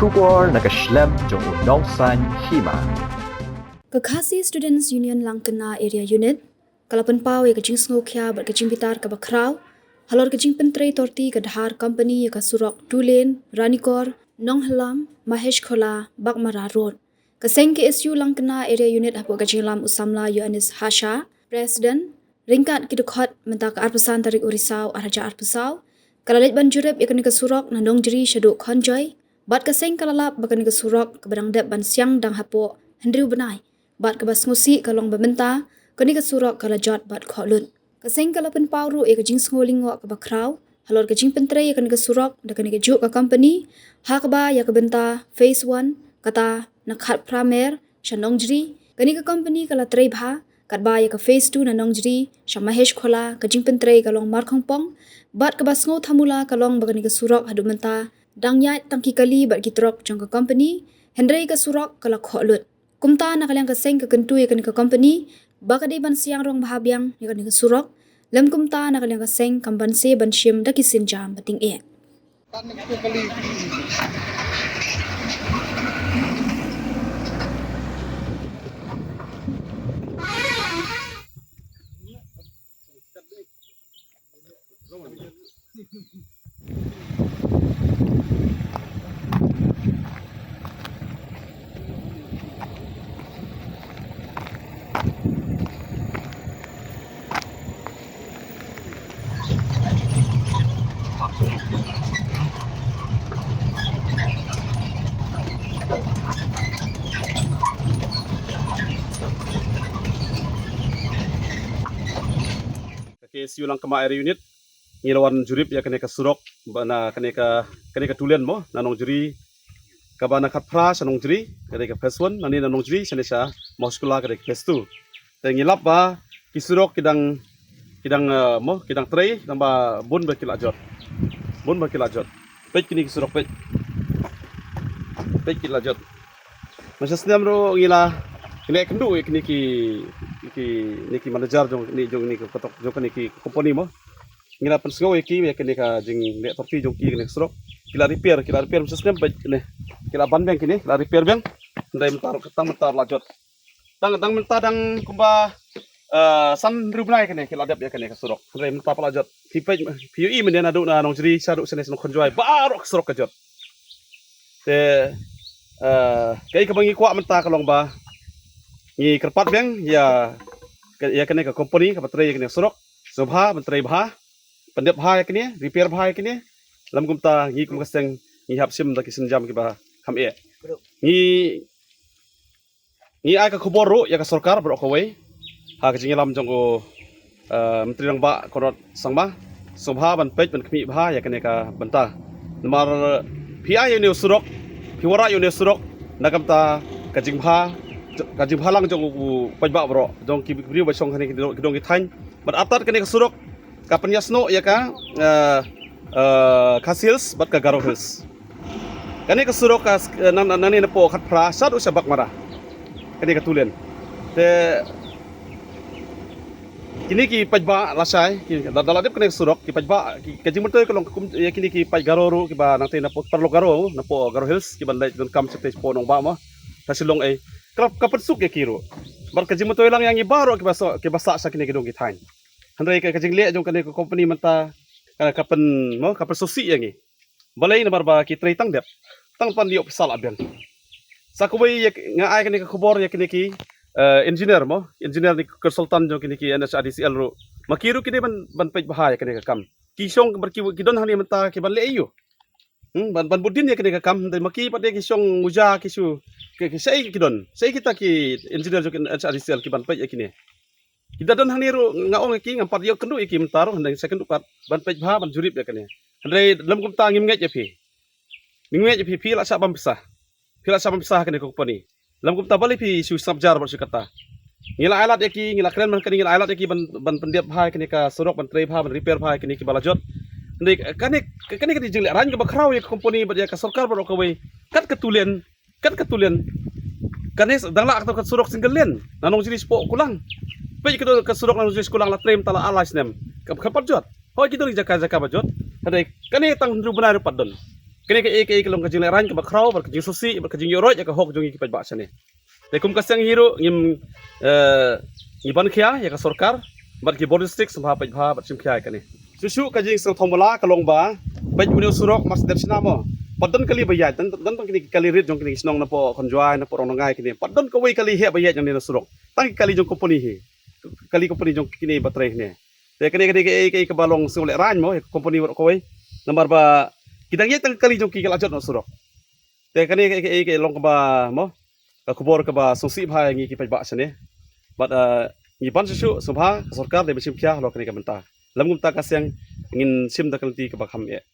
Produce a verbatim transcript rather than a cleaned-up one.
Khubor na ka shlem jong u Nongsaiñ Hima. Ka Khasi Students Union Langkna Area Unit ka la pynpaw ïa ka jingsngewkhia bad ka jingbitar kaba khraw halor ka jingpyntrei torti ka dhar company ïa ka surok two lane Ranikor, Nonghyllom, Maheshkhola, Baghmara Road. Ka seng K S U Langkna Area Unit hapoh ka jingïalam u samla Yohanes Hasha, President, ryngkat ki dkhot mynta ka arphew san tarik u Risaw arhajar arphew saw, ka la leit ban jurip ïa kane ka surok na Nongjri shaduh Khonjoi, bad ka seng ka la lap ba kane ka surok kaba dang dep ban siang dang hapoh hynriew bnai, bad kaba sngewsih ka long ba mynta kane ka surok ka la jot bad khohlut. Ka seng ka la pynpaw ruh ïa ka jingsngew lyngngoh kaba khraw halor ka jingpyntrei ïa kane ka surok da kane kajuh ka company, ha kaba ïa ka bynta phase one, kata na Khatphra Mer sha Nongjri, kane ka company ka la trei bha, katba ïa ka phase two na Nongjri sha Maheshkhola ka jingpyntrei ka long markhongpong, bad kaba sngew thamula ka long ba kane ka surok haduh mynta dang ïaid tang ki kali bad ki trok jong ka company, hynrei ka surok ka la khohlut. Kumta na ka liang ka seng ka kyntu ïa kane ka company ba ka dei ban siang rong bha biang ïa kane ka surok, lym kumta na ka liang ka seng kam banse ban shim da ki sienjam ba tyngeh. Ka K S U Langkma Area Unit, ngi la wan jurip ïa kane ka surok, ba na kane ka, kane ka two lane mo, na Nongjri, kaba na Khatphra sha Nongjri, kane ka phase one, nangne na Nongjri shane sha Maheshkhola, kane ka phase two. Te ngi lap ba ki surok ki dang, ki dang, eh, mo, ki dang trei, tang ba bun ba ki la jot. Bun ba ki la jot. Peit kine ki surok, peit. Peit ki la jot. Mynta snem ruh ngi la, ngi la kynduh ïa kine ki, ki, kine ki manager jong, kine jong, kine ki kotok, jong kine ki company mo. Ngi la pynsngew ïa ki ïa kine ka jingleh torti jong ki ïa kine ki surok. Ki la repair, ki la repair mynta snem, peit kine. Ki la ban biang kine, ki la repair biang. Hynrei mynta ruh, tang mynta ruh la jot. Tang, tang mynta dang kumba, eh, san hynriew bnai kane ki la dep ïa kane ka surok. Hynrei mynta pat la jot. Phi peit, phi ïohi mynne naduh na Nongjri shaduh shane sha Nongkhonjoi baroh ka surok ka jot. Te, eh, kaei kaba ngi kwah mynta ka long ba ngi kyrpad biang ïa, ïa kane ka company kaba trei ïa kane ka surok. Sngewbha ban trei bha, pyndep bha ïa kane, repair bha ïa kane. Lym kumta ngi kum ka seng ngi hap shim da ki sienjam kiba kham eh. Ngi Ngi ai ka khubor ruh ïa ka sorkar baroh kawei ha ka jingïalam jong u, eh, Myntri Rangbah Conrad Sangma, sngewbha ban peit ban khmih bha ïa kane ka bynta. Namar phi ai ïa une u surok, phi wanrah ïa une u surok, na ka bynta ka jingbha, ka jingbhalang jong u paidbah baroh, jong ki briew ba shong ha kine ki dong ki thaiñ. Bad artat kane ka surok ka pynïasnoh ïa ka, eh, eh, Khasi Hills bad ka Garo Hills. Kane ka surok ka, eh, nang, nang, nangne napoh Khatphra shaduh sha Baghmara. Kane ka two lane. Te kine ki paidbah lashai, ki da, da la dep kane ka surok, ki paidbah, ki, ka jingmyntoi ka long kum ïa kine ki paid Garo ruh kiba nangtei napoh paralok Garo, napoh Garo Hills, kiban leit donkam shatei shapoh Nongbah mo, sha Shillong ei. Ka, ka pynsuk ïa ki ruh. Bad ka jingmyntoi lang ïa ngi baroh kiba sah, kiba sah sha kine ki dong ki thaiñ. Hynrei ka, ka jingleh jong kane ka company mynta ka, ka pyn, mo, ka pynsngewsih ïa ngi. Balei? Namar ba ki trei tang dep, tang ban ïoh pisa la biang. Sa kawei ïa, nga ai kane ka khubor ïa kine ki, eh, engineer mo, engineer ne consultant jong kine ki N H I D C L ruh. Ma ki ruh ki dei ban, ban peit bha ïa kane ka kam. Ki shong bad ki, ki don hangne mynta kiban leh aïu? Hmm, ban, ban bud dien ïa kane ka kam, hynrei ma ki pat de ki shong muja ki shu, ki, ki shaei ki don, shaei kita ki engineer jong ki N H I D C L kiban peit ïa kine. Ki da don hangne ruh nga ong ïa ki, ngam pat ïoh kynduh ïa ki mynta ruh, hynrei sa kynduh pat ban peit bha ban jurip ïa kane. Hynrei lym kumta ngim ngeit ïa phi. Ngim ngeit ïa phi, phi la shah bam pisa. Phi la shah bam pisa ha kane ka company. Lym kumta balei phi shu sngap jar bad shu kata. Ngi la ailad ïa ki, ngi la kren man kane, ngi la ailad ïa ki ban, ban pyndep bha ïa kane ka surok, ban trei bha, ban repair bha ïa kine kiba la jot. Hynrei kane, kane ka dei jingleh rain kaba khraw ïa ka company bad ïa ka sorkar baroh kawei. Kat ka two lane, kat ka two lane. Kane dang lah kata ka surok single lane. Na Nongjri shapoh Kulang. Peit ka, ka surok na Nongjri sha Kulang la trei mynta la ar lai snem. Kam, kam pat jot. Hooid ki don ki jaka jaka ba jot. Hynrei kane tang hynriew bnai ruh pat don. kane ka, ka, ka long ka jinglehrain kaba khraw bad ka jingsngewsih bad ka jingïoh roit ïa ka hok jong ngi ki paidbah shane. Te kum ka seng hi ruh ngim, eh, ngi ban khia ïa ka sorkar bad ki bor district sngewbha paidbah bad shim khia ïa kane. Shuh shuh ka jingsngewthuh mala ka long ba peit une u surok mar sdep shna mo. Pat don kali ba ïaid, don, don, don kine ki kali rit jong kine ki shnong napoh Khonjwai, napoh Rongdongai kine. Pat don kawei kali heh ba ïaid jong kine na surok. Tang ki kali jong company hi. Kali company jong kine ba trei kine. Te kane, kane, kane, kane kaba long sngewlehrain mo ïa ka company baroh kawei. Namar ba ki dang ïaid tang kali jong ki ka la jot na surok. Te kane, kane, kane, kane long kaba mo ka khubor kaba sngewsih bha ïa ngi ki paidbah shane. Bad, eh, ngi ban shuh shuh sngewbha ka sorkar dei ban shim khia halor kane ka bynta. Lym kumta ka seng ngin shim da ka lynti kaba kham eh.